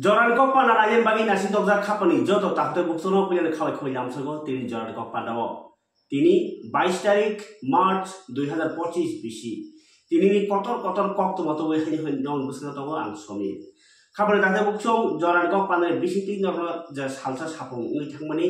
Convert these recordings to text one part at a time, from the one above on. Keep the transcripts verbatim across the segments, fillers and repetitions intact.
Jorani kok panda nailen bagwi naising dokjak khapani joto taktwi buksuno puilani khabai khabai lamsogo tini jorani kok panda o. Tini bais tarik March dui hazar pochis bisi. Tini ni kotor kotor kok tongma tongwi haini hoi nong bwskango tongo ang Somir. Khapani taktwi buksong jorani kok panda ni bisingtwi norno je salsa sapung wngwi thangmani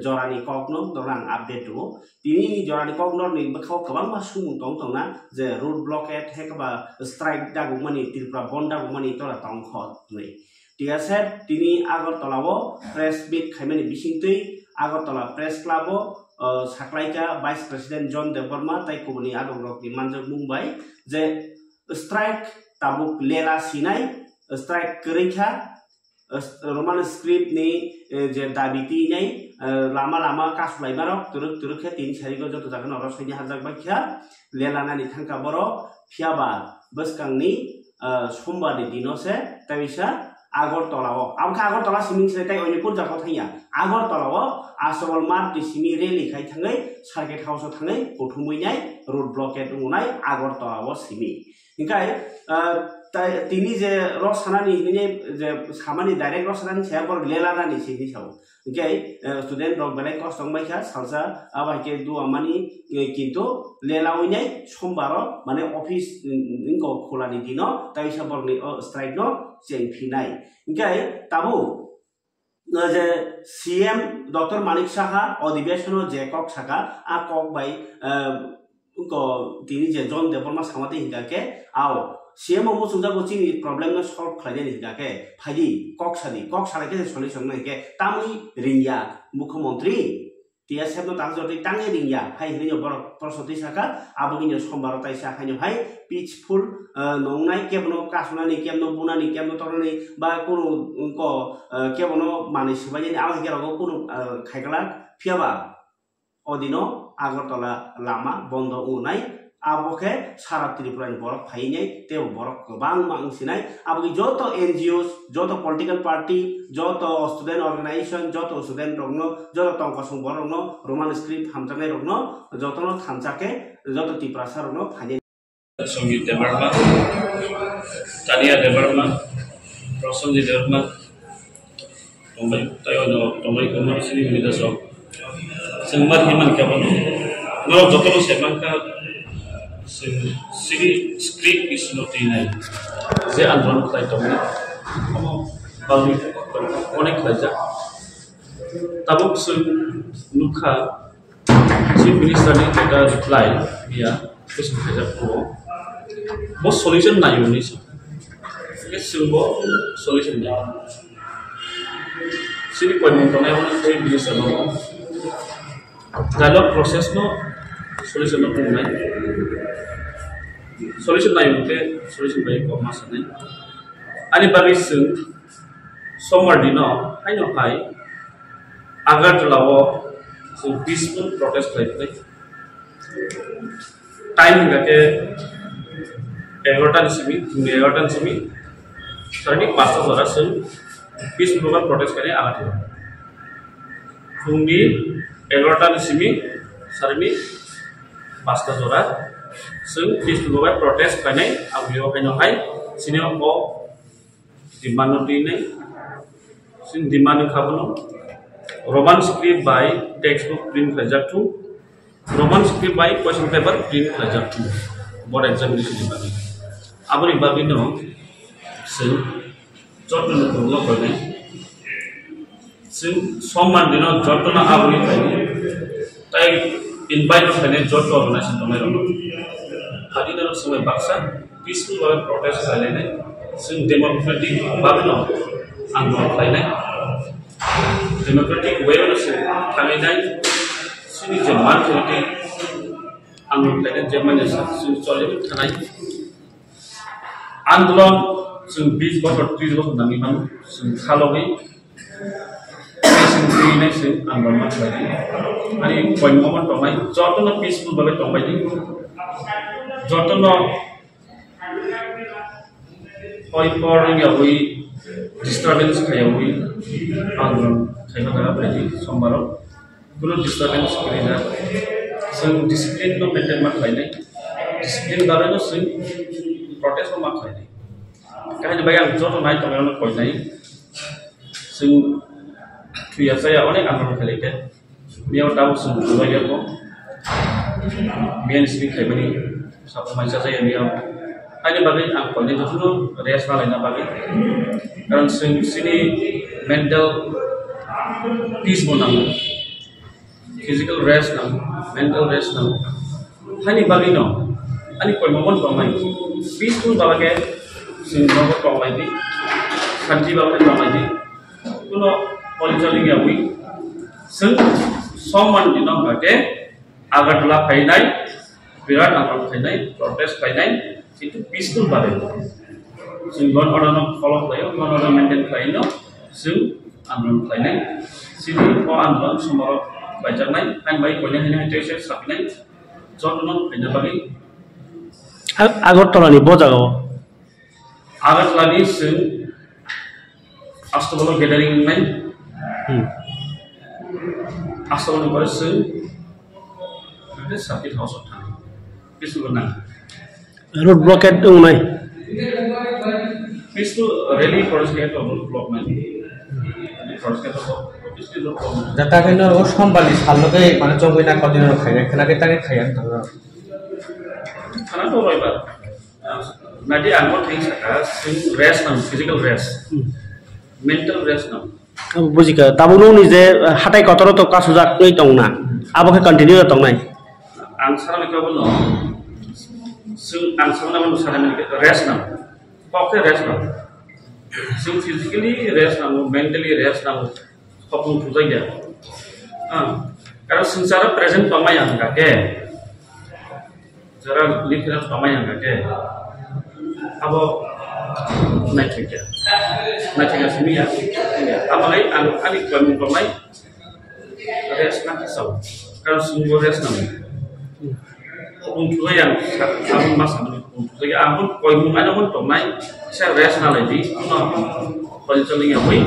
jorani kokno norno ang update rwo. Tini ni jorani kok norni bwkhao kwbangma sumung tong tongna je road blockade hai khe ba strike dagukmani Tripura bond dagukmani tora tongkho hwnwi. T S F tini Agartala o press meet khaimani bisingtwi Agartala Press Club o, o, saklaikha Vice President John Debbarma tai kubuni adongrokni manjakmung bai je strike tabuk lela sinai, strike kwrwi kha, eh, Roman script ni, eh, je dabi twi nai, eh, lama lama kasulai barok twrwk twrwk khe tini sarigo joto jaga no rosoi ni hajak bai kha lela nani thangkha borok. Phiya ba bwskang ni, eh, sombar ni dino se tei bisa Agartala o. Abo khe Agartala simi se tei oinipur jaga o thangya. Agartala o Aswal Mart ni simi rally khai thangwi Circuit House o thangwi kuthumwi nai road blockade wngnai Agartala o simi. Hinkhe, ah, tai, tini je rok sanani hinwi je samani direct rok sanani saya borok lela nani se hinwi sao. Hinkhe, eh, student rok belai kosto wngbai kha salsa, abo hai khe dua mani, eh, kintu lela wngwi nai sombar o mane office, mm, wngkha khulani dino tai sa borokni o strike no cheng phinai. Hinkhe tabuk O je C M Doctor Manik Saha odhibeshon o je kok saka, a kok bai, eh, ko tini je John Debbarma samati hinka khe, ao C M o muchungjago chini problem no solve khlainani hinka khe, phaidi kok sadi, kok salai khe solution no hinke tamni ringya mukhyamantri T S F no tang jotwi tangwi ringya hai hinwi borok prosto twi saka, abo hinwi sombar o taisa haino hai peaceful, eh, nongnai kebono kasunani, kebono bunani, kebono tornani ba kunu ko, eh, kebono manwi swbainani abo hai khe rogo kunu, eh, khaikala phiya ba odino Agartala lama bondo wngnai abo khe sara Tripura ni borok phainai tei borok kwbangma wngsinai abo khe joto N G Os, joto political party, joto student organization, joto student rokno, joto tongkosong borok rokno, Roman script hamjaknai rokno jotono thansa khe joto Tiprasa rokno phainai. Sangeet Debbarma, Tania Debbarma, Prasenjit Debbarma, tongbai, tei ono tongbai kwbangma sini hwnwi da sok. Chwng ma hinmani khe bono. Norok jotono se mankha, chwng sini script ni sino twi nai. Je andolon khlai tongo, omo bagwi onek khlaijak. Tabuk chwng nukha, Chief Minister ni letter reply ya, bwswk khaijak tongo. Bo solution nai hwnwi sa. Hwnkhe chwng bo solution nai. Chini koimung tongnai hwnwi Chief Minister no dialogue process no solution no tongnai. Solution nai hwnkhe solution bai kok ma sanai. Ani bagwi chwng Sombar dino haino hai Agartala o chwng peaceful protest khlai phai. Time hingkha khe egarota ni simi, phungni egarota ni simi, sarni pasta jora chwng peaceful bai protest khainai Agartala. Phungni egarota ni simi, sarni pasta jora chwng peaceful bai protest khainai, aboni haino hai chini o demand no twi nai. Chini demand wngkha bono Roman script bai textbook print khlaijak thung, Roman script bai question paper print khlaijak thung board examination ni bagwi. Aboni bagwi no chwng joto no kwrwngno koinai. Chwng Sombar dino jotono aboni phaidi, tai invite khainai joto organization tongnai rokno. Phaidi norok swngbai baksa peaceful bai protest khlainai, chwng democratic bagwino andolon khlainai, democratic way no chwng thangwi nai, chini je man khlainai andolon khlainai je manya sa chwng choli thanai. Andolon chwng bis bosor, tris bosor nangwi mano, chwng khalogwi, chwng twi nai chwng andolon ma khlai di. Ani koimung omo tongnai, jotono peaceful bagwi tongbai di. Jotono hoi por wngyawi disturbance khaiyawi andolon khaima jaga bai di, Sombaro. Kuno disturbance kwrwi jak. Chwng discipline no maintain ma khlainai. Discipline bagwi no chwng protest no ma khlainai. Kahini bai ang joto nai tongmani no koinai. Chwng thwiya chaya onek andolon khailai khe, miyao tabuk chwng thwibaiyakho. Miyani simi khaimani sabo mai chajaya miyao. Haini bagwi ang koinai jotono rest nalaina bagwi. Karon chwng chini mental peace bo nango. Physical rest nang, mental rest nang. Hani bagwi no, ani koimamon tongnai. Peaceful bagwi chwng nogo tongnai di, santi bagwi tongnai di. Kuno political ya wi. Chwng soman di no hake Agartala phainai, Birat Agartala phainai, protest phainai, itu peaceful bagwi. Chwng law and order no follow khlaio, law and order maintain khlaino, chwng andolon khlainai. Chini o andolon somaro baijaknai, hain bai koine haine haine teisa sapinai, jotono khaina bagwi. Ag-, Agartala ni bo jaga o? Agartala ni chwng Astabolo gathering wngnai. Hmm. Astabolo ni pore chwng, circuit house o thang. Bisingo nang. Road blockade wngnai. Peaceful rally forest gate of block nai. Forest gate of peaceful block nai. Jata khe no o sombali salno khe mane chongwi na kotino khaina khwna khe tani khaiya wng thangno. Khana to roibar. Nadi ang bo thing saka, sing rest nang, physical rest. Hmm. Mental rest nang. Abo bujikha. Tabuk nungni je, eh, hatai kotoro to kasujak twi tongna, abo khe continue tongnai? Ang sana khe bono, sing ang sana bono sana khe rest nang. Kok khe rest nang. Sing physically rest nang, mentally rest nang. Khopung thujakya. Ah, karon swngcharo present tongmaya hwnkha khe, jora literate tongmaya hwnkha khe, abo naithokya. Naithokya simi ya. Abo hai ang ani koimung tongnai rest na khe sao. Karon swngbo rest nang. Khopung thujak ya, sa-, sabun ma sabun khopung thujak ya. Ang bo koimung ano bo tongnai, se rest na lai di. Ano koi choli ya bui,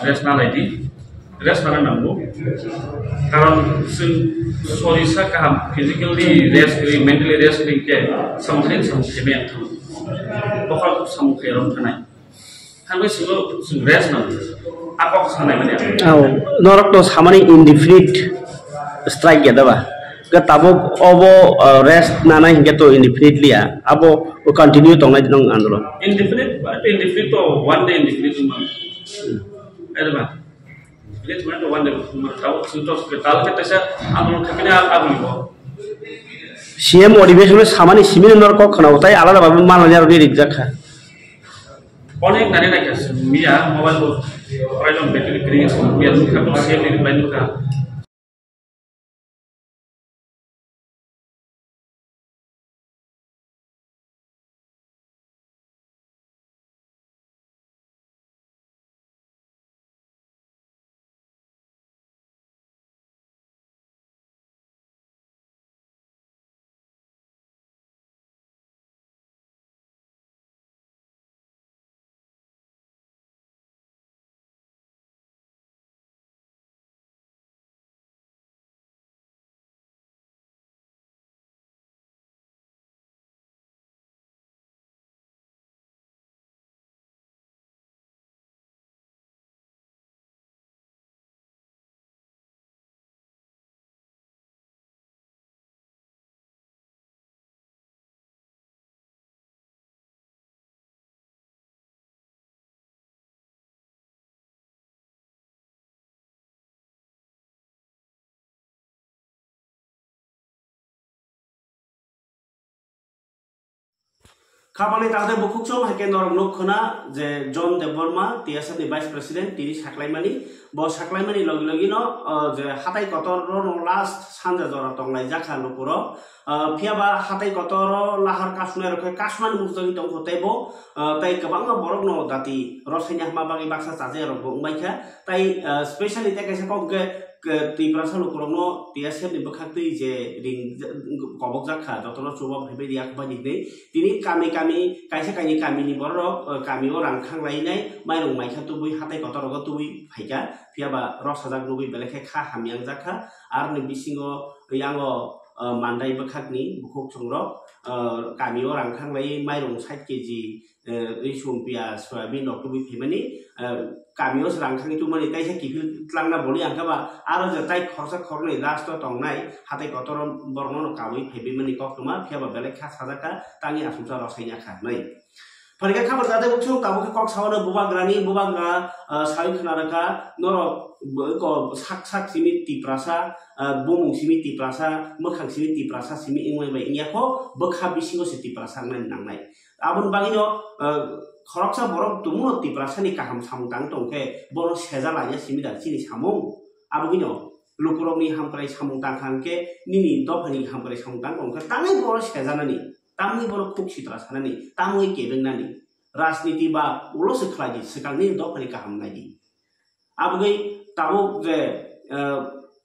rest na lai di. Rest na nango. Karon chwng sorisa kaham, physically rest ri, mentally rest ri ke, samthai samthai me ang thang. Bokol samung khe rom thanai. Hangbai chwng, chwng rest nang. Akok sanai mani. Au, norok to samani indefinite strike ya daba. Ga tabuk obo, uh, rest nanai hingke to indefinitely ya. Abo continue tongnai nong andolon. Indefinite, ba, indefinite to one day indefinite man. Ada ba? Indefinite to one day man. Tabuk chwng to ke tal ke tesa andolon thangkani ag-, aguni bo. C M odhibeshon samani simi norok khna utai alada babu malanya rodi rijak kha. Onek nani naikha, miya mobile bo pailon battery kring, miya nukha ko C M ni bai nukha. Khapangni takhtai bukhuk chwng hai khe norok nuk khna je John Debbarma, T S F ni Vice President, tini saklaimani. Bo saklaimani logi logi no, o, je hatai kotor ro no last sanja jora tonglai jakha lukurok. O, phiya ba hatai kotor o lahar kasunai rok khe kasunani mukjagwi tongkho tei bo, o, tei kwbangma borok no dati rosai ni hama bagwi baksa chajai rok bo wngbai kha. Tai, ah, specially tei kaisa kok hwnkhe, k-, Tiprasa lukurokno T S F ni bwkhaktwi je ring, kobokjak kha, jotono chuba phaibai rwya bani hinwi. Tini kami kami, kaisa kaini kamini bororok, ah, kamio rang khang lainai, mairung maikha tubui, hatai kotorogo tubui phaikha, phiyaba rok sajak nugui belai khe kha hamya wngjak kha. Aroni bisingo yango, ah, Mandai bwkhakni bukhuk chwngrok, ah, kamio rang khang laiwi mairung sait keji, eh, ri sum piyaj, soyabin rok tubui phaimani, eh, kamio se rang thangwi tubumani, taisa kiphil tlangna boni ang khe ba, aro je tai khorsa khornwi last o tongnai, hatai kotor o borokno no kaui phaibaimani koktwma, phiya ba belai kha sajak kha, tangwi achuksa rw saina kha hwnwi. Phaikha khabar jate buksong tabuk khe kok sao no bubagrani, bubagra, ah, saui khna rwkha, norok bo-, ko sak sak simi Tiprasa, ah, bumung simi Tiprasa, mwkhang simi Tiprasa simi wngmani bai wngya kho, bwkha bisingo se Tiprasa wngnani nangnai. Aboni bagwino, ah, khoroksa borok tumungno Tiprasani kaham samung tang tong khe, bono seja laiya simi da chini samung. Abogwino lukurokni hamkrai samung tang kha hwnkhe, nini dophani hamkrai samung tang tong khe, tangwi bono sejanani. Tamni borok khuk sitra sanani, tamni kebengnani. Rajniti ba ulo se khlai di, swkangni dophani kaham nai di. Abogwi tabuk je, eh,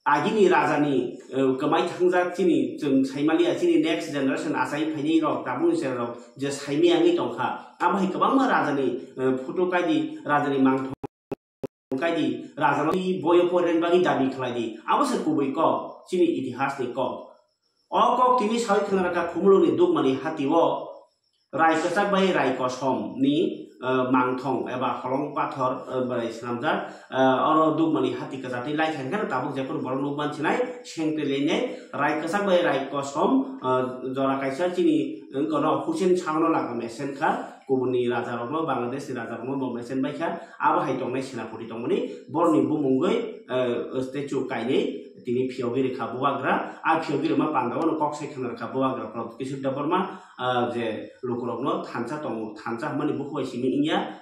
agini rajani, eh, kwmai thangjak chini, chwng saimaliya chini next generation achai phainai rok, tabukni chwrai rok je saimaya wngwi tongkha. Abo hai kwbangma rajani, eh, photo kaidi, rajani mangthong kaidi, rajano boyo poren bagwi dabi khlai di. Abo se kubui kok, chini itihasni kok. O kok tini saui khna rwkha Khumulwngni Dukmani hatio, Rai Kwchak bai Rai Kosomni, eh, mangthong eba holong pathor, eh, bai swnamjak, eh, oro Dukmani hati kwchatwi lai kha, hwnkhe tabuk jephru borok nukman sinai, sengkrilene Rai Kwchak bai Rai Kosom, eh, jora kaisa chini wngkano Hussein Sahno laga mesen kha, kubunni rajarokno, Bangladeshni rajarokno bo mesen bai kha, abo hai tongnai senapati tongmani, borokni bumungwi, eh, statue kainwi tini phiyogwi rwkha bubagra, a phiyogwi rwma pandao no kok sai khna rwkha bubagra Pradyut Kishore Debbarma, ah, je lukurokno thansa tongo, thansa hwnmani bukhuk bai simi wngya,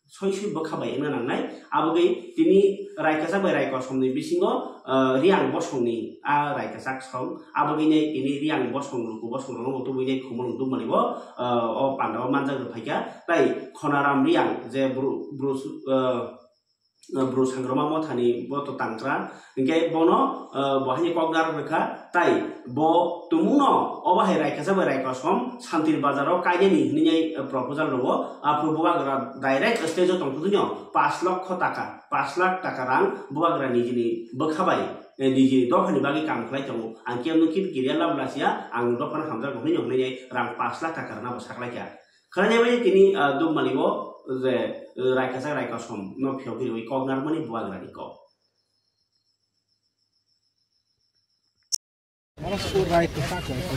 soi soi bwkha bai wngna nangnai. Abogwi tini Rai Kwchak bai Rai Kosomni bisingo, ah, Riyang Bosongni a Rai Kwchak song, abogwini tini Riyang Bosong luku bosong rokno bo tubui nai Khumulwng Dukmani bo, ah, o pandao manjak rw phaikha. Tai Khonaram Riyang je bru-, bru-, ah, Bru Sangrama Mothani bo to tangkra, hwnkhe bono, eh, bo haini kok narwk rwkha, tai bo tumungno obo hai Rai Kwchak bai Rai Kosom Santir Bazar o kainani hwnwi, eh, proposal rwo, aphuru bubagra direct stage o tongthoknw pash lokho taka, pash lakh taka rang bubagra nijini bwkha bai, eh, nijini dophani bagwi kam khlai tongo, ang kebo kiriya lab lasiya, ang dophano hamjak hwnwi hwnwi rang pash lakh taka rwna bo saklaikha. Khwnai bai tini, ah, Dukmani o je, eh, Rai Kwchak Rai Kosom no phiyogwi rwi kok narwkmani bubagrani kok.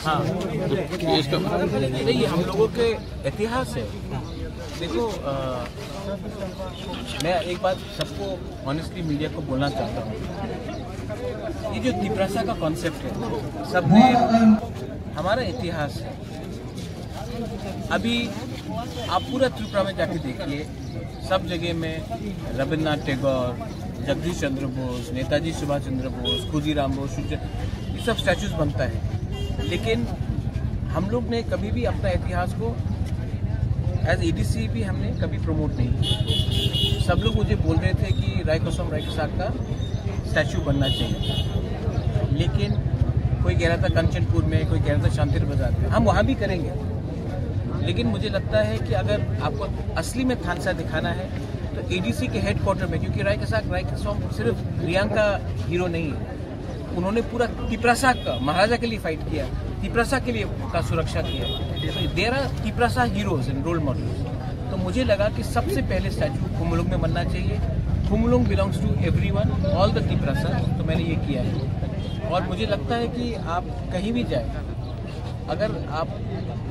हाँ। नहीं, ये हम लोगों के इतिहास है। देखो, अ, मैं एक बात सबको, ऑनेस्टली मीडिया को बोलना चाहता हूँ, ये जो तिपरासा का कॉन्सेप्ट है, सबने, हमारा इतिहास है। अभी आप पूरा त्रिपुरा में जाके देखिए, सब जगह में रविन्द्रनाथ टैगोर, जगदीश चंद्र बोस, नेताजी सुभाष चंद्र बोस, खुदीराम बोस, सूर्य, ये सब स्टैचूज बनता है। लेकिन हम लोग ने कभी भी अपना इतिहास को, एज एडीसी भी हमने कभी प्रमोट नहीं किया। सब लोग मुझे बोल रहे थे कि राय कसम, राय कसाक का स्टैचू बनना चाहिए, लेकिन कोई कह रहा था कंचनपुर में, कोई कह रहा था शांतिर बाजार में। हम वहाँ भी करेंगे, लेकिन मुझे लगता है कि अगर आपको असली में थानसा दिखाना है, तो एडीसी के हेडक्वार्टर में, क्योंकि राय कसाक, राय कसम सिर्फ रियांग का हीरो नहीं है, उन्होंने पूरा तिपरासा का, महाराजा के लिए फाइट किया, तिपरासा के लिए का सुरक्षा किया। So there are Tiprasa heroes and role models। तो मुझे लगा कि सबसे पहले स्टैचू खुमलुंग में बनना चाहिए। Khumulwng belongs to everyone, all the Tiprasa। तो मैंने ये किया है। और मुझे लगता है कि आप कहीं भी जाए, अगर आप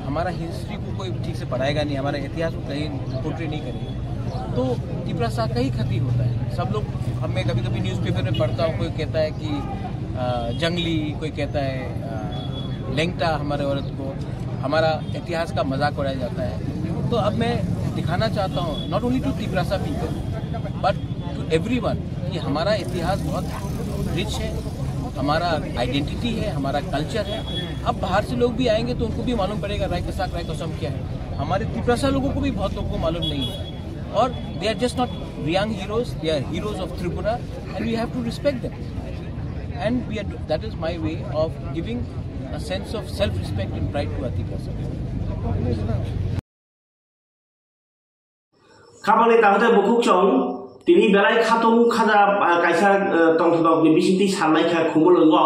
हमारा हिस्ट्री को कोई ठीक से पढ़ाएगा नहीं, हमारे इतिहास को कहीं पोर्ट्रे नहीं करेगा, तो तिपरासा का ही क्षति होता है। सब लोग, अब मैं कभी कभी न्यूज़पेपर में पढ़ता हूँ, कोई कहता है कि, अ, जंगली, कोई कहता है, अ, लेंगटा, हमारे औरत को, हमारा इतिहास का मजाक उड़ाया जाता है। तो अब मैं दिखाना चाहता हूँ, not only to Tiprasa people, but to everyone, कि हमारा इतिहास बहुत रिच है, हमारा आइडेंटिटी है, हमारा कल्चर है। अब बाहर से लोग भी आएंगे तो उनको भी मालूम पड़ेगा राय कसाक, राय कसम क्या है। हमारे तिपरासा लोगों को भी बहुत लोगों को मालूम नहीं है। और they are just not Riyang heroes, they are heroes of Tripura and we have to respect them। And we are, that is my way of giving a sense of self-respect and pride to our Tiprasa people। Khabangni takhuk tei bukhuk chwng tini belai khatung khaja, ah, kaisa, ah, tongthokni bisingtwi salnai kha Khumulwngo.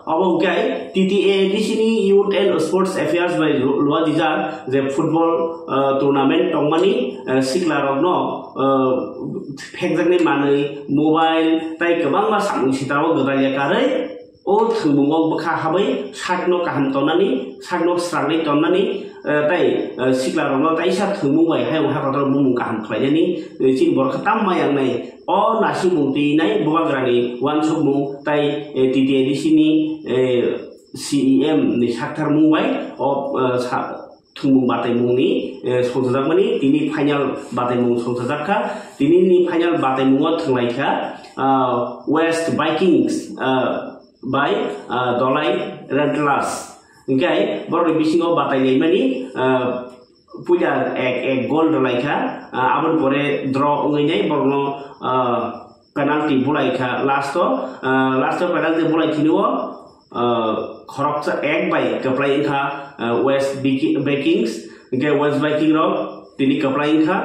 Obo hwnkhe T T A D C ni Youth and Sports Affairs bai lu-, luajijak je football, ah, tournament tongmani, ah, siklarokno, ah, phekjaknai manwi, mobile tei kwbangma samung sitao gwdalya karwi o thwngmungo bwkha habwi sakno kaham tonnani, sakno srangwi tonnani, ah, tei, ah, siklarokno taisa thwngmung bai hayung hakotor bumung kaham khlainani, eh, chini borok khe tam ma yangnai. O naisingmung twi nai bubagrani uansukmung tei, eh, T T A D C ni, eh, C E M ni saktharmung bai o, eh, sa-, thwngmung bataimungni, eh, songchajakmani tini final bataimung songchajak kha. Tinini final bataimungo thwnglai kha, ah, West Vikings, ah, bai, ah, Dholai Rattlers. Hingkhe borokni bisingo batai laimani, ah, puila ek ek gol rwlai kha, ah, aboni pore draw wngwi nai borokno, ah, penalty bulai kha last o, ah, last o penalty bulai khini o, ah, khoroksa ek bai kwplai wngkha, ah, West Viki-, Vikings, hingkhe West Viking rok tini kwplai wngkha.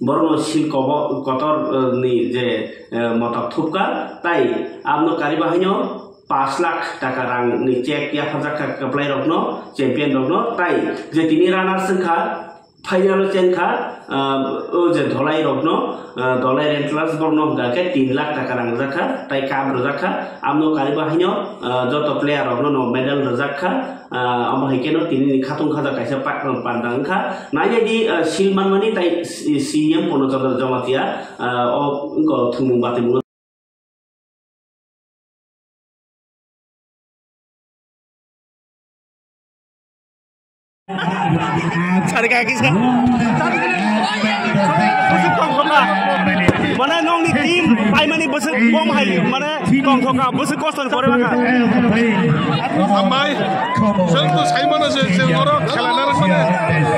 Borokno sil kobo-, kotor, eh, ni je, eh, motok thupkha, tai abno kariba haino pash lakh taka rang ni cheque yaphajak kha kwplai rokno, champion rokno, tai je tini runners wngkha, final o chenkha, eh, o je Dholai rokno, eh, Dholai Rattlers borokno hwnkha khe tin lakh taka rang rwjak kha, tai cup rwjak kha, abno kariba haino, eh, joto player rokno no medal rwjak kha. Ah, omo hai khe no tini ni khatung khaja kaisa pa-, panda wngkha. Nainai di, ah, sil manmani tai si-, C E M Purno Chandra Jamatia, ah, o wngkha thwngmung batwi mung. Sari kaya kisa. Mane nongni team paimani bwswk bom hai, mane tongthokha, bwswk kosto ni pore bakha. Hambai, chwng to saimano je, je oro khela narwkmani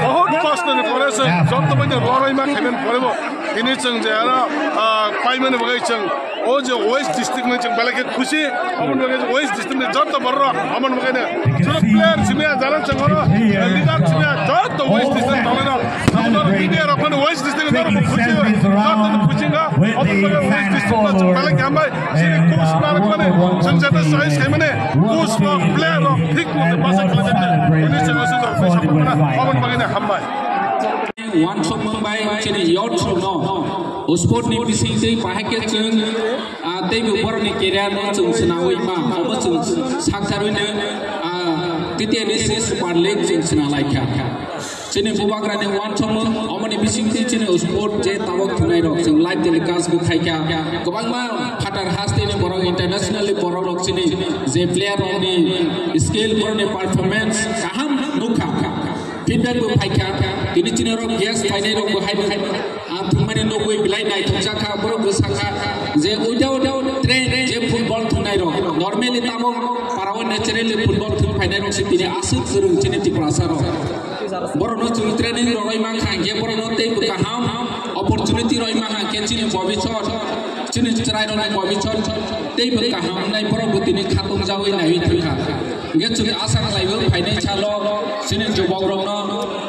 bahut kosto ni pore se, joto bai roroi ma khaiben pore bo. Tini chwng je aro, ah, paimani bagwi chwng o je West District ni chwng belai khe khusi, aboni bagwi West District ni joto borok rok, aboni bagwi no chwng player simi ya, jara chwng oro leader simi ya, joto West District ni tongwi no. Media rok phano West District ni norok khusi, joto no khusi wngkha. Obo wngkha West District no chwng belai khe hambai. Chini coach narwkmani, chwng jata choice khaimani, coach rok, player rok thik motoi bachai khlaijaknai. Hwnwi chwng aswk jora khusi khaimani, obo ni bagwi no hambai. Uansukmung bai chini youth rok no sport ni bising twi bahai khe chwng, ah, teibo borok ni career no chwng swnawi ma, obo chwng sakcharwi no, ah, T T A D C Super League chwng swnalaikha. Chini bubagrani uansukmung, omoni bisingtwi chini sport je tabuk thwngnairok, chwng live telecast bo khaikha. Kwbangma phatar hasteni borok, internationally borok rok chini je player rokni skill, borokni performance kaham nukha. Feedback bo phaikha. Tini chini rok guest phainairok bo hai bo. Ang thwngmani nugwi belai naithokjak kha, borok bwsa kha je without train je football thwngnairok, normally tabuk parao naturally football thwng phainairok se tini aswk kwrwng chini Tiprasa rok. Borokno chwng training rwlai mankha, hwnkhe borokno teibo kaham opportunity rwlai mankha, hwnkhe chini bobisot, chini chwrairokni bobisot teibo kaham wngnai, borokbo tini khatungjawi naiwi thangkha. Hwnkhe chwng asa khlaio, phainai salo chini jubokrokno,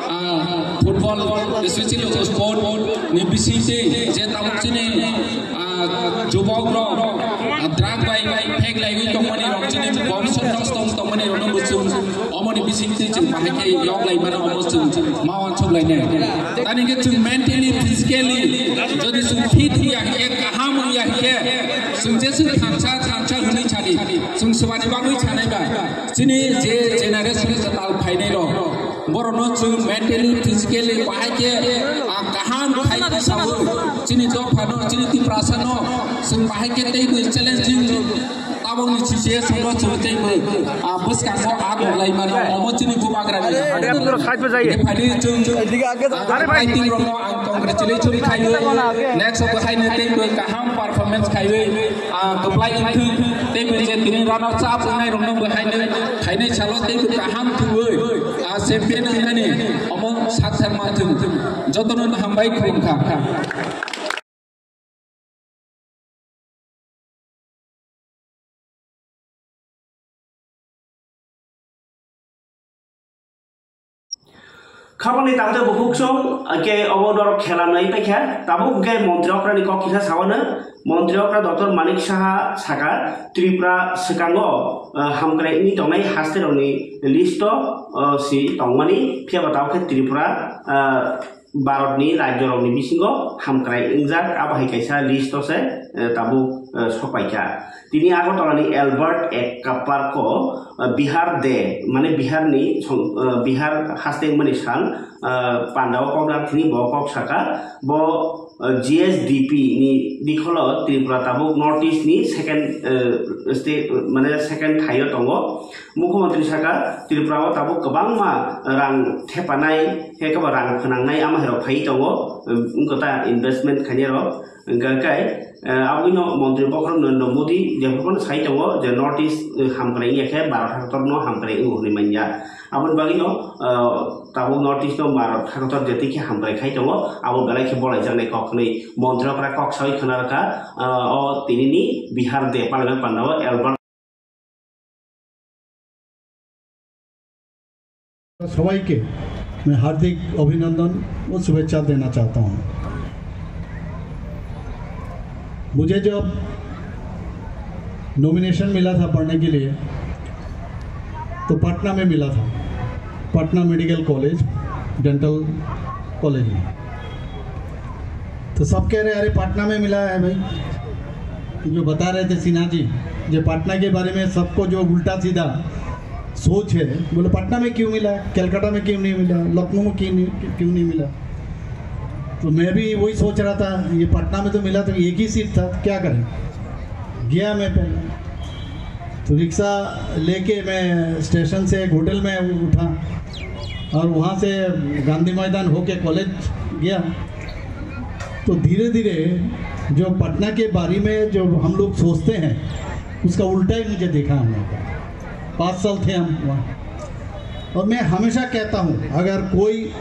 ah, football, especially sport ni bisingtwi je tabuk chini, ah, jubokrok, ah, drug bai phek laiwi tongmani rok, chini bobisot nosto wng tongmani rokno bo chwng omoni bisingtwi chwng bahai khe yok lai mano, omo chwng ma uansuk lainai. Tani khe chwng mentally, physically jodi chwng fit wngya hwnkhe, kaham wngya hwnkhe, chwng jeswk thansa thansa hwnwi sadi, chwng swbani bagwi sanai bai. Chini je generation kwtal phainai rok, borokno chwng mentally, physically bahai khe, ah, kaham khai sawi chini dophano, chini Tiprasano chwng bahai khe teibo challenging tabukni situation no chwng teibo, ah, bwskango agoglai mano, omo chini bubagrani. Phadi chwng, ah, fighting rokno ang congratulation khaio. Next o haino teibo kaham performance khaiwi, ah, kwplai wngthung, teibo je tini runner up wngnai rokno bo haino khainai salo teibo kaham thwiwi, ah, champion wngnani omo sakthar manthung. Jotono hambai khulumkha. Khabangni tamte bukhuk song, ke obo norok khela nai paikha. Tabuk ke montri okrani kok kisa sawano. Montri okra Doctor Manik Saha saka Tripura swkango, eh, hamkrai wngwi tongnai haste rokni list o, eh, si tongmani. Phiya ba tabuk khe Tripura, eh, Bharatni rajyorokni bisingo hamkrai wngjak, abo hai kaisa list o se, eh, tabuk, eh, sopaikha. Tini Agartala ni Albert Ekka Park o, eh, Bihar Day, mane Bihar ni song-, eh, Bihar haste wngmani sal, eh, pandao kok rak thini bo kok saka, bo, eh, G S D P ni dikholo Tripura tabuk North East ni second, eh, state, mane second thaio tongo. Mukhyamantri saka, Tripura o tabuk kwbangma rang thepanai, khe kwbangma rang phnangnai, ama hai rok phai tongo, wngkha ta investment khainai rok, hwnkha khe, eh, aboni montri bokhorok Narendra Modi jephuru phano sai tongo je North East, eh, hamkrai wngya khe Bharat hakotor no hamkrai wngo hwnwi manya. Aboni bagwi no, eh, tabuk North East no Bharat hakotor je twi khe hamkrai khai tongo, abo belai khe bolai jaknai kok hwnwi montri okra kok sawi khna rwkha, eh, o tini ni Bihar de parliament pandao Albert সবাইকে मैं हार्दिक अभिनंदन और शुभेच्छा देना चाहता हूँ। मुझे जब नॉमिनेशन मिला था पढ़ने के लिए, तो पटना में मिला था, Patna medical college, dental college में। तो सब कह रहे, "अरे, पटना में मिला है भाई।" तो जो बता रहे थे सिन्हा जी, जो पटना के बारे में सबको जो उल्टा सीधा सोच है, बोले, "पटना में क्यों मिला, कलकत्ता में क्यों नहीं मिला, लखनऊ में क्यों नहीं, क्यों नहीं मिला?" तो मैं भी वही सोच रहा था, ये पटना में तो मिला, तो एक ही सीट था, क्या करें। गया मैं पहले, तो रिक्शा लेके मैं स्टेशन से एक होटल में उठा और वहाँ से गांधी मैदान होके कॉलेज गया। तो धीरे धीरे जो पटना के बारे में जो हम लोग सोचते हैं, उसका उल्टा ही मुझे देखा हम लोग का। पाँच साल थे हम वहाँ। और मैं हमेशा कहता हूँ, अगर कोई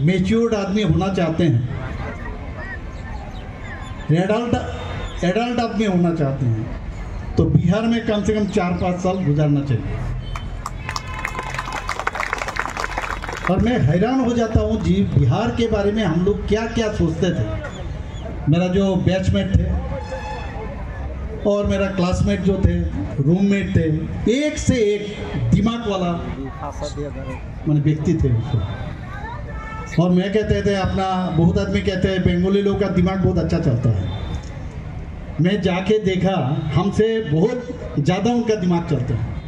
मैच्योर्ड आदमी होना चाहते हैं, एडल्ट, एडल्ट आदमी होना चाहते हैं, तो बिहार में कम से कम चार पाँच साल गुजारना चाहिए। और मैं हैरान हो जाता हूँ जी, बिहार के बारे में हम लोग क्या क्या सोचते थे। मेरा जो बैचमेट थे और मेरा क्लासमेट जो थे, रूममेट थे, एक से एक दिमाग वाला माने व्यक्ति थे उसको। और मैं कहते थे अपना, बहुत आदमी कहते हैं बंगाली लोग का दिमाग बहुत अच्छा चलता है। मैं जाके देखा, हमसे बहुत ज़्यादा उनका दिमाग चलता है।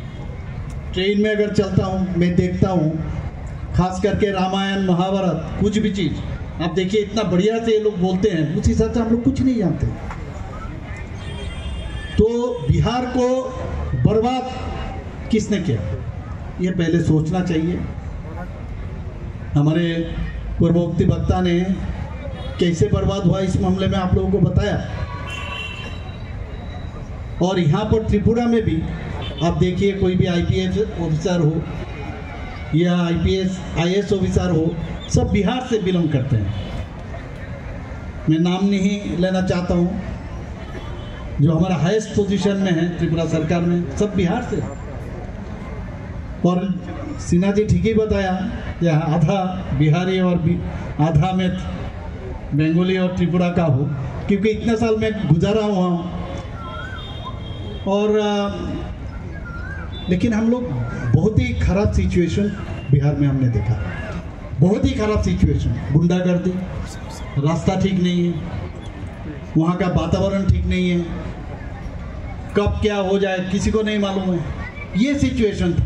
ट्रेन में अगर चलता हूँ, मैं देखता हूँ, खास करके रामायण, महाभारत, कुछ भी चीज़ आप देखिए, इतना बढ़िया से ये लोग बोलते हैं, उस हिसाब से हम लोग कुछ नहीं जानते। तो बिहार को बर्बाद किसने किया, ये पहले सोचना चाहिए। हमारे पूर्ववर्ती वक्ता ने कैसे बर्बाद हुआ, इस मामले में आप लोगों को बताया। और यहाँ पर त्रिपुरा में भी आप देखिए, कोई भी आईपीएस ऑफिसर हो या आईपीएस, आईएएस ऑफिसर हो, सब बिहार से बिलोंग करते हैं। मैं नाम नहीं लेना चाहता हूँ, जो हमारा हाईएस्ट पोजीशन में है त्रिपुरा सरकार में, सब बिहार से। और सिन्हा जी ठीक ही बताया कि आधा बिहारी और बि-, आधा मैं बंगाली और त्रिपुरा का हूँ, क्योंकि इतना साल मैं गुजारा हुआ हूँ। और, अ, लेकिन हम लोग बहुत ही खराब सिचुएशन बिहार में हमने देखा, बहुत ही खराब सिचुएशन, गुंडागर्दी, रास्ता ठीक नहीं है, वहाँ का वातावरण ठीक नहीं है, कब क्या हो जाए किसी को नहीं मालूम है, ये सिचुएशन था।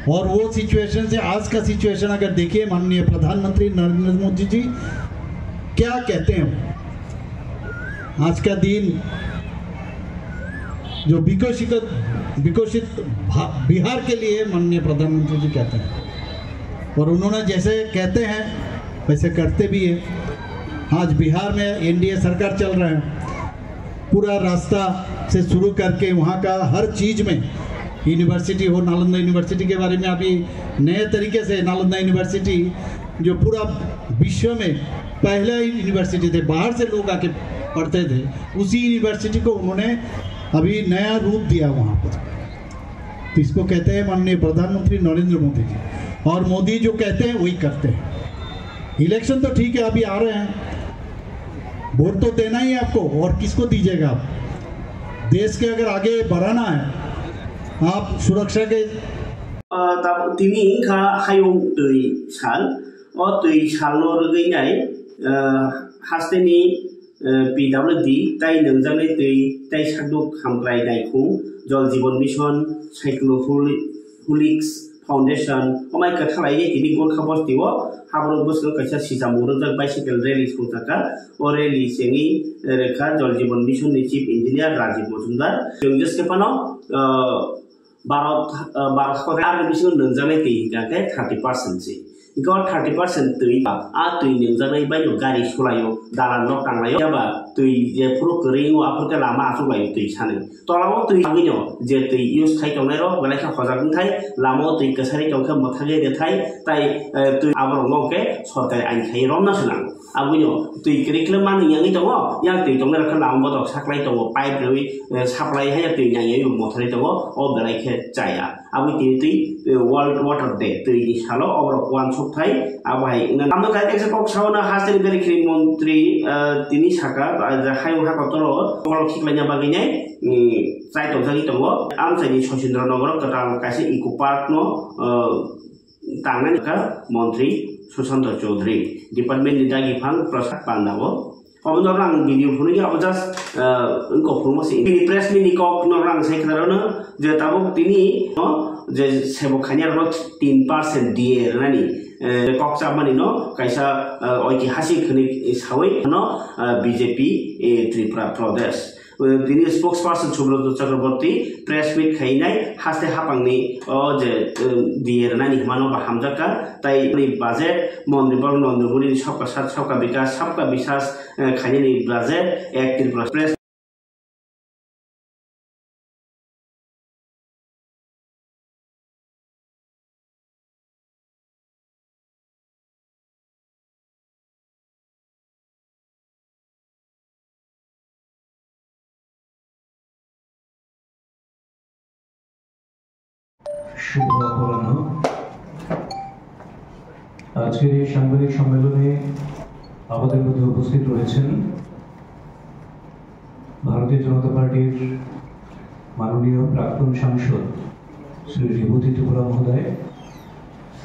और वो सिचुएशन से आज का सिचुएशन अगर देखिए, माननीय प्रधानमंत्री नरेंद्र मोदी जी क्या कहते हैं, आज का दिन जो विकसित, विकसित भा-, बिहार के लिए माननीय प्रधानमंत्री जी कहते हैं, और उन्होंने जैसे कहते हैं वैसे करते भी हैं। आज बिहार में एनडीए सरकार चल रहा है, पूरा रास्ता से शुरू करके वहाँ का हर चीज़ में, यूनिवर्सिटी हो, नालंदा यूनिवर्सिटी के बारे में अभी नए तरीके से, नालंदा यूनिवर्सिटी जो पूरा विश्व में पहला यूनिवर्सिटी थे, बाहर से लोग आके पढ़ते थे, उसी यूनिवर्सिटी को उन्होंने अभी नया रूप दिया वहाँ पर। तो इसको कहते हैं माननीय प्रधानमंत्री नरेंद्र मोदी जी। और मोदी जो कहते हैं वही करते हैं। इलेक्शन तो ठीक है, अभी आ रहे हैं, वोट तो देना ही है आपको, और किसको दीजिएगा आप? देश के अगर आगे बढ़ाना है, आप सुरक्षा के Ah, tab-, tini wngkha hayung twi sal. O twi salno rwgwi nai, ah, hasteni, ah, P W D tei nungjaknai twi tei sakduk hamkrai naikhung Jal Jeevan Mission, Cycloholi-, Helix Foundation, omai kwthalai tini Gorkha bostio haborok bwskango kaisa sijamung rwjak bicycle rally songchakha. O rally chengwi rwkha Jal Jeevan Mission ni Chief Engineer Rajiv Majumdar. Chwng jesa phano, ah, Bharat, ah, Bharat hakhor arni bisingo nungjaknai twi hingkha khe thirty percent se. Hingkhe o thirty percent twi, a twi nungjaknai bai no gari sulaio, dalan no tanglaio, yaba twi je phuru kwrwi wngo, aphuru khe lama achuklaio twi sanwi. Tola o twi tangwi no je twi use khai tongnai rok belai khe hojak wngthai, lama o twi kwsari tongkhe mwthagwi rwthai, tai, eh, twi aborok no khe sorkari ain khai romna se nango. Aboni twi kwrwi khlai mani yangwi tongo, yang twi tongnai rok khe lama botok saklai tongo, pipe rwi, eh, supply hai twi nang yawi bo mothorwi tongo, o belai khe chaya. Aboni tini twi, eh, World Water Day, twi ni salo oborok uansuk thai, abo hai wngna. Amo kai kaisa kok sao na hasteni beri khri montri, eh, tini saka, eh, je hayung hakotoro, oborok khiklaina bagwi nai, mm, chai tongjagwi tongo. Amchaini Sachindra Nogoro kwtal kaisa eco park no, eh, tangnani kha montri Sushanta Chowdhury, department ni dagi phang Prasad Panda o. Obo norok ang video phunukya, abo just, ah, wngkok phunukma se. Bini press meet ni kok norok ang sai khna rwno je tabuk tini no je sebok khani aro tin percent D A rwnani, eh, kok chapmani no kaisa, ah, oitihasik hwnwi sawi no, ah, B J P, eh, Tripura Pradesh. Eh, bini spokesperson Subrata Chakraborty press meet khainai haste hapangni o je, eh, D A rwnani hwnmano ba hamjakka, tai ni budget Mon Nirban Nandamoni Sabka Saath Sabka Vikas Sabka Biswas, eh, khainani budget ek Tripura press শুভ অপরাহ্ন। আজকের এই সাংবাদিক সম্মেলনে আমাদের মধ্যে উপস্থিত রয়েছেন ভারতীয় জনতা পার্টির মাননীয় প্রাক্তন সাংসদ শ্রী রেবতী ত্রিপুরা মহোদয়,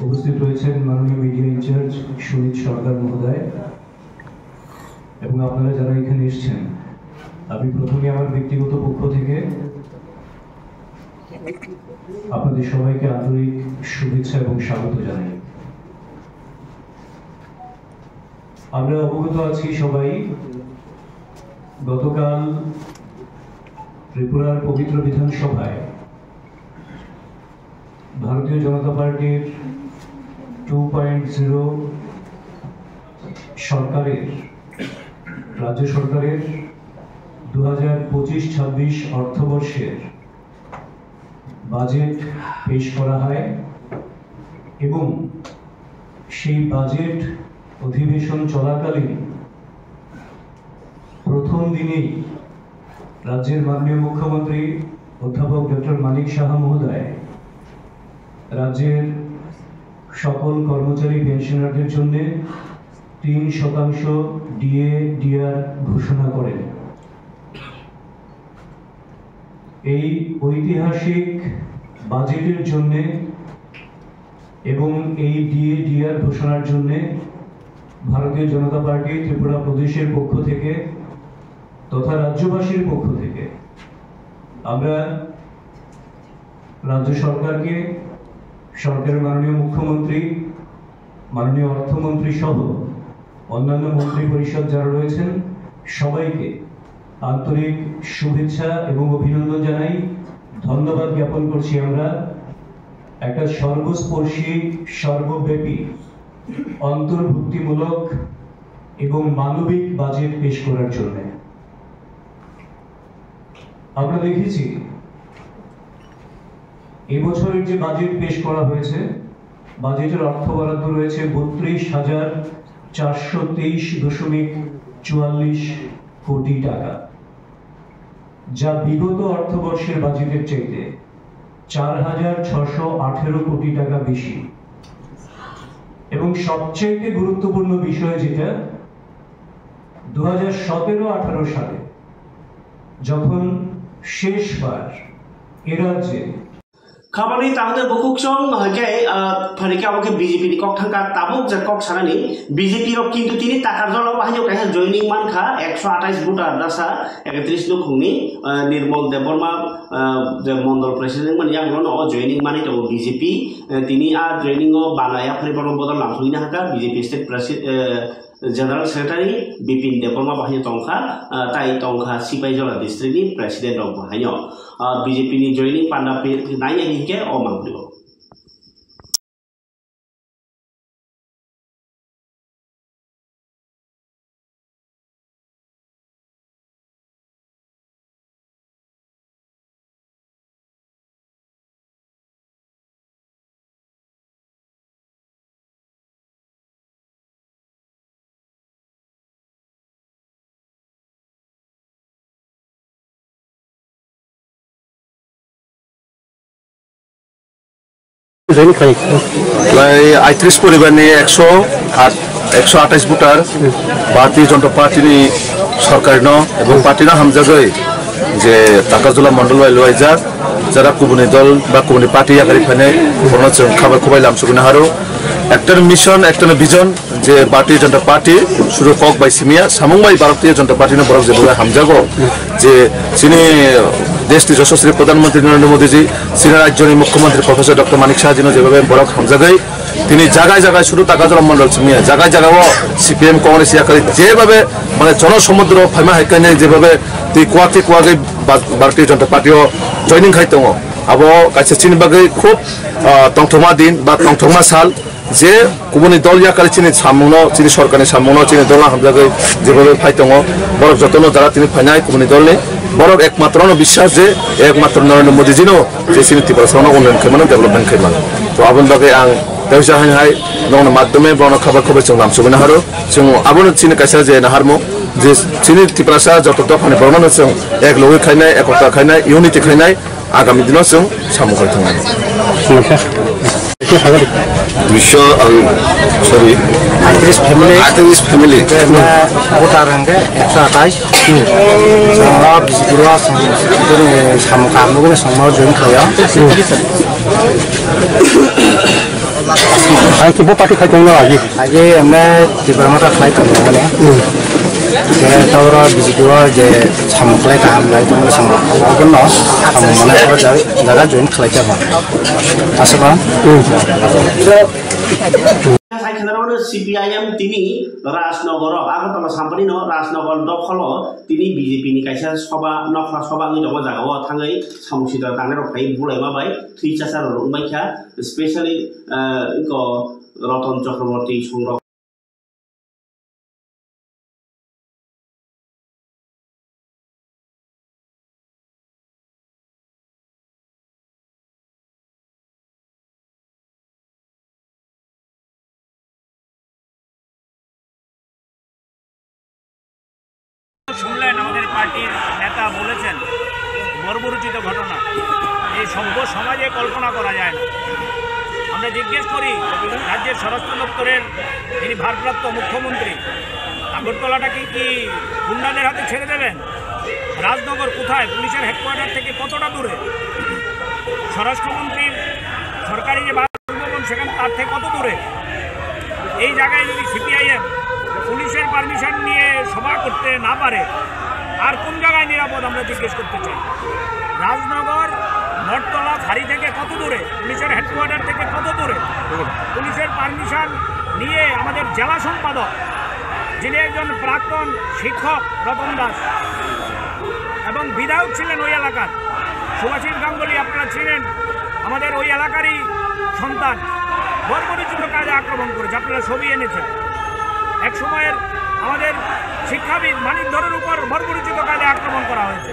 উপস্থিত রয়েছেন মাননীয় মিডিয়া ইনচার্জ সুনীত সরকার মহোদয় এবং আপনারা যারা এখানে এসেছেন। আমি প্রথমে আমার ব্যক্তিগত পক্ষ থেকে আপনাদের সবাইকে আন্তরিক শুভেচ্ছা এবং স্বাগত জানাই। আমরা অবগত আছি সবাই, গতকাল ত্রিপুরার পবিত্র বিধানসভায় ভারতীয় জনতা পার্টির টু পয়েন্ট জিরো সরকারের, রাজ্য সরকারের দু হাজার পঁচিশ ছাব্বিশ অর্থবর্ষের বাজেট পেশ করা হয় এবং সেই বাজেট অধিবেশন চলাকালীন প্রথম দিনেই রাজ্যের মাননীয় মুখ্যমন্ত্রী অধ্যাপক ডক্টর মানিক সাহা মহোদয় রাজ্যের সকল কর্মচারী পেনশনারদের জন্য তিন শতাংশ ডিএ ডিআর ঘোষণা করেন। এই ঐতিহাসিক বাজেটের জন্য এবং এই ডিএ ডিআর ঘোষণার জন্য ভারতীয় জনতা পার্টি ত্রিপুরা প্রদেশের পক্ষ থেকে তথা রাজ্যবাসীর পক্ষ থেকে আমরা রাজ্য সরকারকে, সরকারের মাননীয় মুখ্যমন্ত্রী, মাননীয় অর্থমন্ত্রী সহ অন্যান্য মন্ত্রী পরিষদ যারা রয়েছেন, সবাইকে আন্তরিক শুভেচ্ছা এবং অভিনন্দন জানাই। ধন্যবাদ জ্ঞাপন করছি আমরা একটা সর্বস্পর্শী, সর্বব্যাপী, অন্তর্ভুক্তিমূলক এবং মানবিক বাজেট পেশ করার জন্য। আমরা দেখেছি এবছরের যে বাজেট পেশ করা হয়েছে, বাজেটের অর্থ বরাদ্দ রয়েছে বত্রিশ হাজার চারশো তেইশ দশমিক চুয়াল্লিশ কোটি টাকা, যা বিগত অর্থবর্ষের বাজেটের চাইতে চার হাজার ছশো আঠেরো কোটি টাকা বেশি। এবং সবচেয়ে গুরুত্বপূর্ণ বিষয় যেটা, দু হাজার সতেরো আঠারো সালে যখন শেষবার এ রাজ্যে Khabani tangde bukhuk chong, hake, ah, pharike abo khe B J P ni kok thangkha, tabuk je kok sanani B J P rok kintu tini Takarjala o bahai no kaisa joining mankha, ekso atais voter dasa, ekatris nukhungni, ah, Nirmal Debbarma, ah, je mondol president mani yagulo no o joining mani tongo B J P, eh, tini a joining o bana yaphari borok bodol lamsogwi nahakha B J P state presi-, eh, General Secretary Bipin Debbarma bo haino tongkha, ah, tai tongkha Sipaijala district ni president rok bo haino, ah, B J P ni joining panda pi-, nai nai hinkhe o mangpili o. Join khlai. Prai aitris poribar ni ekso at, ekso atais voter Bharatiya Janata Party ni sorkar no ebong party no hamjagwi je Takarjala mondol bai luaijak, jara kubuni dol ba kubuni party yakari phainai, bono chwng khabai khubai lamsugwi naharo. Ekta mission, ekta vision, je Bharatiya Janata Party suru kok bai simiya, samung bai Bharatiya Janata Party no borok je bubai hamjago, je chini desh ni Yashasvi Pradhan Mantri Narendra Modi ji, chini rajyo ni Mukhyamantri Professor Doctor Manik Saha ji no je bubai borok hamjagwi, tini jagai jagai suru Takarjala mondol simiya, jagai jaga o C P M Congress yakari je bubai mane jono somudro phaima hai kanya je bubai twi kwak twi kwak bai Bha-, Bharatiya Janata Party o joining khai tongo. Abo kaisa chini bagwi khub, ah, tongthokma din ba tongthokma sal. Je kubuni dol yakari chini samungno, chini sorkarni samungno, chini dol hamjagwi jebabe phai tongo, borok jotono jara tini phainai kubuni dolni, borok ekmatro no biswas je ekmatro Narendra Modi jino je chini Tiprasano unnayan khaimano, development khaimano. To aboni bagwi ang teisa hai hai nongni madhyome bono khabar khabar chwng lamsogwi naharo, chwng abono chini kaisa je naharmo je chini Tiprasa joto dophani borokno chwng ek logwi khainai, ekota khainai, unity khainai, Agami dino chwng samung khai thangmani. Duiso, ang, sorry. Aitris family. Aitris family. Voter hwnkhe ekso atais. Chwng o B J P o chwng samung kaham nugwi chwng o join khlaio. Ang khe bo party khai tongno agi. Agi emne Tipra Motha khlai tongmani. Hmm. Khe taboro B J P o je samung khlai kaham lai tongmani samung. Abono samung mane oro jaga, jaga join khlai tongma. Aswkno. Hmm. Sai khna rw C P I M tini Rajnagar o, Agartala sampani no Rajnagar dokholo tini B J P ni kaisa soba, nokha soba wngwi tongo jaga o thangwi samung sitra tangnai rok phai bulai ma bai thwi chasa rok wngbai kha, specially, ah, iko Ratan Chakraborty songrok. শুনলেন আমাদের পার্টির নেতা বলেছেন, বর্বরোচিত ঘটনা, এই সভ্য সমাজে কল্পনা করা যায় না। আমরা জিজ্ঞেস করি রাজ্যের স্বরাষ্ট্র দপ্তরের যিনি ভারপ্রাপ্ত মুখ্যমন্ত্রী, আগরতলাটাকে কি গুন্ডাদের হাতে ছেড়ে দেবেন? রাজনগর কোথায়? পুলিশের হেডকোয়ার্টার থেকে কতটা দূরে? স্বরাষ্ট্রমন্ত্রীর সরকারি যে বাসভবন, সেখান তার থেকে কত দূরে? এই জায়গায় যদি সিপিআইএম পুলিশের পারমিশন নিয়ে সভা করতে না পারে, আর কোন জায়গায় নিরাপদ, আমরা জিজ্ঞেস করতে চাই। রাজনগর, মঠতলা ফাঁড়ি থেকে কত দূরে? পুলিশের হেডকোয়ার্টার থেকে কত দূরে? পুলিশের পারমিশন নিয়ে আমাদের জেলা সম্পাদক, যিনি একজন প্রাক্তন শিক্ষক রতন দাস এবং বিধায়ক ছিলেন ওই এলাকার, সুভাষিস গাঙ্গুলি আপনারা চিনেন, আমাদের ওই এলাকারই সন্তান, বর্বরোচিত কায়দায় আক্রমণ করেছে, আপনারা ছবি এনেছেন। এক সময়ের আমাদের শিক্ষাবিদ মানিক ধরের উপর বর্বরোচিত কায়দায় আক্রমণ করা হয়েছে।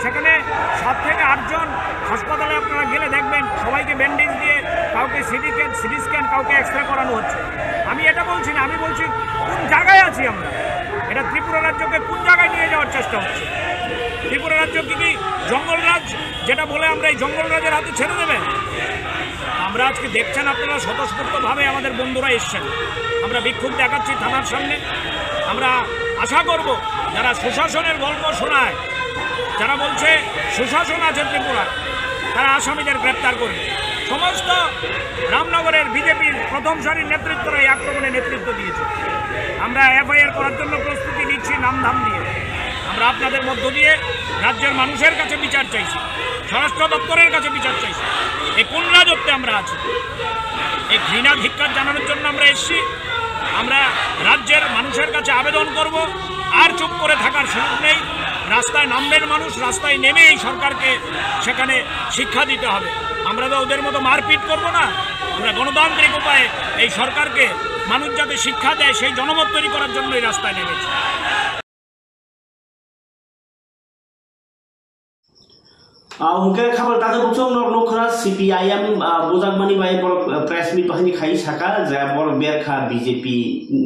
সেখানে সাত থেকে আটজন হাসপাতালে আপনারা গেলে দেখবেন, সবাইকে ব্যান্ডেজ দিয়ে, কাউকে সিটি স্ক্যান, সিটি স্ক্যান, কাউকে এক্স রে করানো হচ্ছে। আমি এটা বলছি না, আমি বলছি কোন জায়গায় আছি আমরা। এটা ত্রিপুরা রাজ্যকে কোন জায়গায় নিয়ে যাওয়ার চেষ্টা হচ্ছে? ত্রিপুরা রাজ্য কি, কি জঙ্গলরাজ, যেটা বলে আমরা এই জঙ্গলরাজের হাতে ছেড়ে দেবে? আমরা আজকে দেখছেন আপনারা, স্বতঃস্ফূর্তভাবে আমাদের বন্ধুরা এসছেন। আমরা বিক্ষোভ দেখাচ্ছি থানার সামনে। আমরা আশা করব, যারা সুশাসনের গল্প শোনায়, যারা বলছে সুশাসন আছে ত্রিপুরায়, তারা আসামিদের গ্রেপ্তার করবে। সমস্ত রামনগরের বিজেপির প্রথম সারির নেতৃত্বরা এই আক্রমণে নেতৃত্ব দিয়েছে। আমরা এফআইআর করার জন্য প্রস্তুতি নিচ্ছি নামধাম দিয়ে। আমরা আপনাদের মধ্য দিয়ে রাজ্যের মানুষের কাছে বিচার চাইছি, স্বরাষ্ট্র দপ্তরের কাছে বিচার চাইছি। এই কোন রাজত্বে আমরা আছি? এই ঘৃণা ধিক্কার জানানোর জন্য আমরা এসছি। আমরা রাজ্যের মানুষের কাছে আবেদন করব, আর চুপ করে থাকার সুযোগ নেই। রাস্তায় নামবেন মানুষ, রাস্তায় নেমে এই সরকারকে সেখানে শিক্ষা দিতে হবে। আমরা তো ওদের মতো মারপিট করব না। আমরা গণতান্ত্রিক উপায়ে এই সরকারকে মানুষ যাতে শিক্ষা দেয়, সেই জনমত তৈরি করার জন্যই রাস্তায় নেমেছি। Ah, hwnkhe khabal takhuk buchung nok nukha C P I M, ah, bujakmani bai borok, ah, press meet bahai khai saka je borok berkha B J P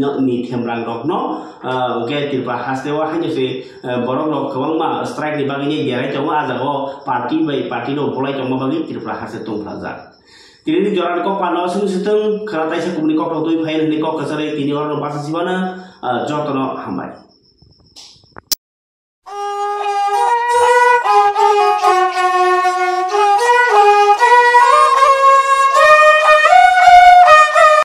no-, ni themrang rokno, ah, hwnkhe Tripura haste o haino se, ah, borok rok kwbangma strike ni bagwi ni derai tongo, ah jaga o party bai party no bolai tongma bagwi Tripura haste tongphlajak. Tini ni jora ni kok pano sung sitwng khwna taisa kubuni kok rok twi phai hwnwi kok kwcharwi tini oro basa sibana, ah, jotono hambai.